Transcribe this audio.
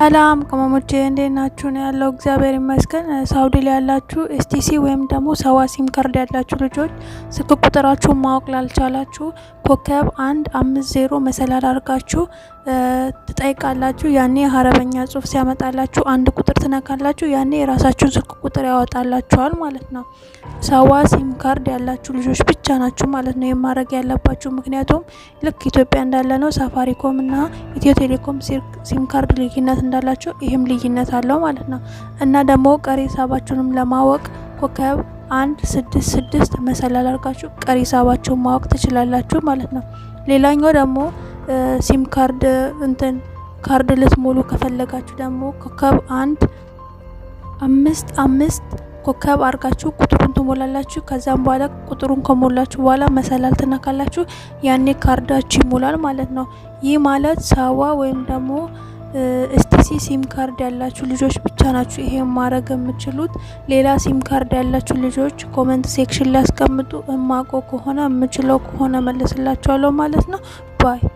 ሰላም ቅመሞቼ፣ እንዴት ናችሁ? ነው ያለው። እግዚአብሔር ይመስገን። ሳውዲ ላይ ያላችሁ STC ወይም ደግሞ ሰዋ ሲም ካርድ ያላችሁ ልጆች፣ ስልክ ቁጥራችሁን ማወቅ ላልቻላችሁ ኮከብ 150 መሰላል አድርጋችሁ ትጠይቃላችሁ። ያኔ አረበኛ ጽሁፍ ሲያመጣላችሁ አንድ ቁጥር ትነካላችሁ። ያኔ የራሳችሁን ስልክ ቁጥር ያወጣላችኋል ማለት ነው። ሰዋ ሲም ካርድ ያላችሁ ልጆች ብቻ ናችሁ ማለት ነው የማድረግ ያለባችሁ። ምክንያቱም ልክ ኢትዮጵያ እንዳለ ነው ሳፋሪኮም እና ኢትዮ ቴሌኮም ሲም ካርድ ልዩነት እንዳላቸው ይህም ልዩነት አለው ማለት ነው። እና ደግሞ ቀሪ ሂሳባችሁንም ለማወቅ ኮከብ 166 መሰላል አድርጋችሁ ቀሪ ሂሳባችሁን ማወቅ ትችላላችሁ ማለት ነው። ሌላኛው ደግሞ ሲም ካርድ እንትን ካርድ ልትሞሉ ከፈለጋችሁ ደግሞ ኮከብ 155 ኮከብ አድርጋችሁ ቁጥሩን ትሞላላችሁ። ከዛም በኋላ ቁጥሩን ከሞላችሁ በኋላ መሰላል ትነካላችሁ። ያኔ ካርዳችሁ ይሞላል ማለት ነው። ይህ ማለት ሳዋ ወይም ደግሞ STC ሲም ካርድ ያላችሁ ልጆች ብቻ ናችሁ ይሄን ማድረግ የምችሉት። ሌላ ሲም ካርድ ያላችሁ ልጆች comment section ላይ አስቀምጡ። እማውቀው ከሆነ፣ የምችለው ከሆነ መልስላችኋለሁ ማለት ነው። Bye.